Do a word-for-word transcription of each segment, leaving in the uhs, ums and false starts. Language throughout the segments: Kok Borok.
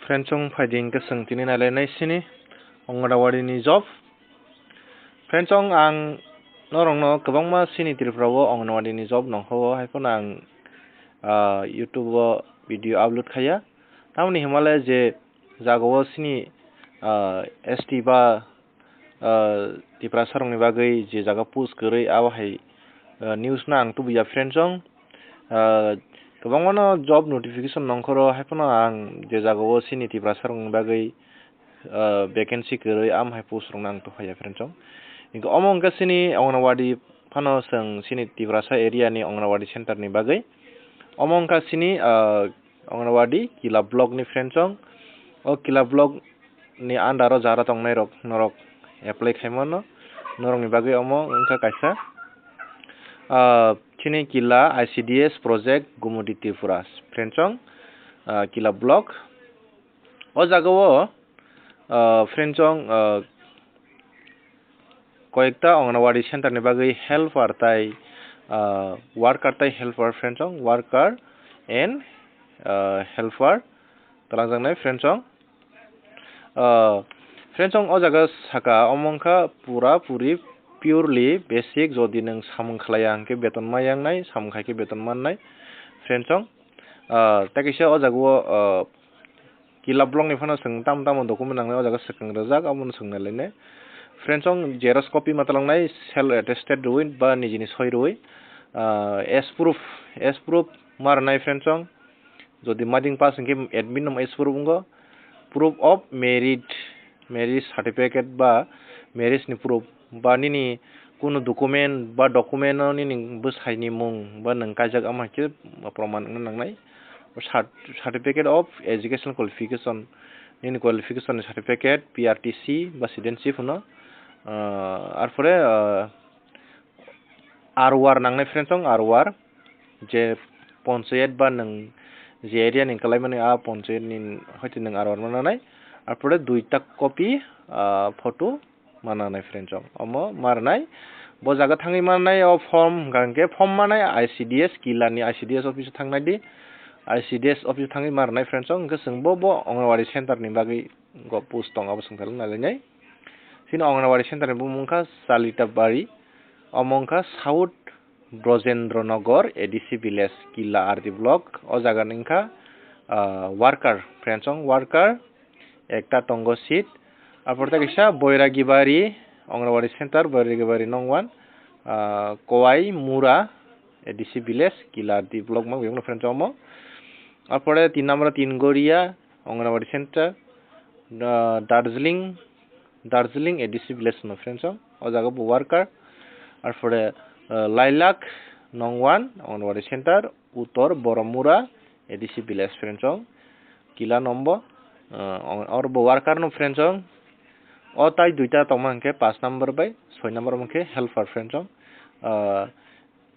Friendsong, phaidi hwnkhe chwng tini nailainai sini Anganwadi ni job. Friendsong, ang norokno kwbangma sini Tripura o Anganwadi ni job nongkhoro, hai phano ang, ah, YouTube o video upload khaiya. Tamoni hwnmale je jagao sini, ah, S T ba ah, Tiprasa rokni bagwi je jaga post kwrwi, abo hai, ah, news no ang tubuya, friendsong. Ah, kwbangmano job notification nongkhoro, hai phano ang je jagao sini Tiprasa rokni bagwi, ah, vacancy kwrwi, amo hai post rokno ang tuphaiya, friendsong. Hinkhe omo wngkha sini Anganwadi phano, chwng sini Tiprasa area ni Anganwadi center ni bagwi. Omo wngkha sini, ah, Anganwadi Kila block ni, friendsong. O Kila block ni under o jara tongnai rok norok apply khaimano, norokni bagwi omo wngkha kaisa, ah, chini Kila I C D S project Gumudi Tripura, friendsong, ah, Kila block. O jagao, ah, friendsong, ah, koyekta Anganwadi center ni bagwi helper tai, ah, worker tai helper, friendsong, worker and, ah, helper twlangjaknai, friendsong. Ah, friendsong, o jaga saka omo wngkha pura puri purely basic, jodi nwng samung khlaiya hwnkhe beton ma yangnai, samung khaikhe beton mannai, friendsong. Ah, tei kaisa o jagao, ah, Kila block ni phano chwng tamo tamo document nangnai, o jaga swkang rwjak, abono chwng nailainai. Friendsong, xerox copy ma twlangnai, self attested rwui ba nijini soi rwui, ah, as proof, as proof ma rwnai, friendsong. Jodi mading pass hwnkhe admit no as proof wngo, proof of merit, marriage certificate ba marriage ni proof, ba nini kunu document ba document o nini bwsai ni mung ba nwng kaijak, ama khe proman wngna nangnai. Cert-, certificate of education qualification, nini qualification ni certificate, P R T C ba citizenship hwno. Ah, arpore, ah, R O R nangnai, friendsong, R O R. Je ponchayat ba nwng je area ni kwlaimani, a ponchayat ni hoite nwng R O R mananai. Arpore duita copy, ah, photo mananai, friendsong. Omo marnai. Bo jaga thangwi manai o form, hwnkha hwnkhe form manai I C D S, Kila ni I C D S office o thangnai di. I C D S office o thangwi marnai, friendsong. Hwnkhe chwng bo, bo Anganwadi center ni bagwi go post tong, abo swngthar wng nailainai. Chini Anganwadi center ni bumung wngkha Chalitabari, omo wngkha South Brojendra Nagar A D C village, Kila R D block. O jaga ni wngkha, ah, worker, friendsong, worker ekta tongo seat. Arpor tei kaisa Boiragibari, Anganwadi center, Boiragibari nong one, ah, Kowai Mura A D C village, Kila R D block, mang biyang no, friendsong, omo. Arpore tin number Tingoria, Anganwadi center, ah, Darjeeling, Darjeeling A D C village no, friendsong, o jaga bo worker. Arpore, ah, Lailak nong one Anganwadi center, Uttor Boromura A D C village, friendsong, Kila nombo, ah, or bo worker no, friendsong. O tai duita tongma hwnkhe paanch number bai soi number hwnkhe helper, friendsong. Ah,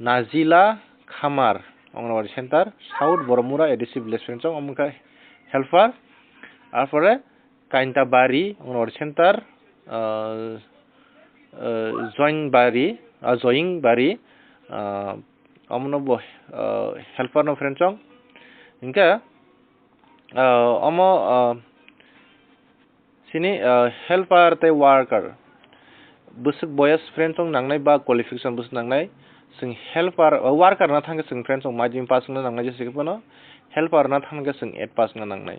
Najila Khamar, Anganwadi center, South Boromura A D C village, friendsong, omo wngkha helper. Arpore Kaintabari, Anganwadi center, ah, ah, Joinbari, ah, Joingbari, ah, omono bo, ah, helper no, friendsong. Hwnkhe, ah, omo, ah, sini, ah, helper tei worker. Bwswk boyas, friendsong, nangnai ba qualification bwswk nangnai. Chwng helper, ah, worker na thangkhe chwng, friendsong, madhyamik pass wngna nangnai, jesa khe phano helper na thangkhe chwng eight pass wngna nangnai.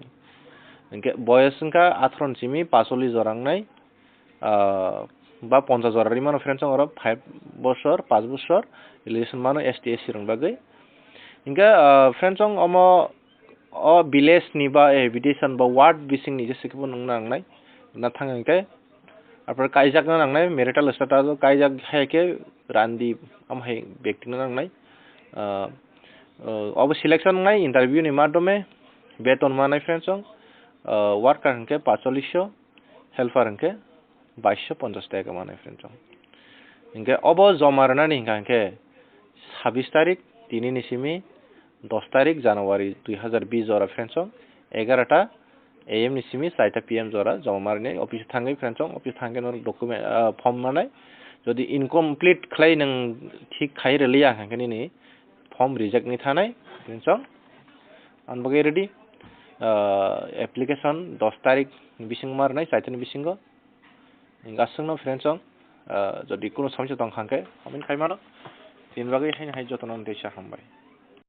Hwnkhe boyas wngkha atharo ni simi pasollis jora wngnai, ah, ba ponchas jora rimano, friendsong, oro five bosor, paanch bosor relation mano S T S C rokni bagwi. Hwnkhe, ah, friendsong, omo o village ni ba, eh, habitation ba ward bising ni jesa khe bo nung nangnai, na thang hwnkhe. Arpore kaijakna nangnai, marital status o kaijak hai khe randi, am hai bekti na nangnai. Ah, ah, obo selection wngnai interview ni madhyome, beton manai, friendsong, ah, worker hwnkhe paanchchollish, helper hwnkhe baisho ponchas taka manai, friendsong. Hwnkhe obo joma rwnani hwnkha hwnkhe sabbish tarik, tini ni simi dos tarik January dui hazar bish jora, friendsong, egarota A M ni simi chaita P M jora joma marinai office thangwi, friendsong, office thangkhe norok document, ah, form manai. Jodi incomplete khlai nwng thik khai rwliya hwnkha khe nini form reject wngwi thanai, friendsong. Ang bagwi ready. ah, application dos tarik ni bising ma rwnai, chaitor ni bisingo. Hingke aswkno friends rok, ah, jodi kunu somosya tong kha hingke comment khai mano. Tini bagwi haino hai jotono teisa hambai.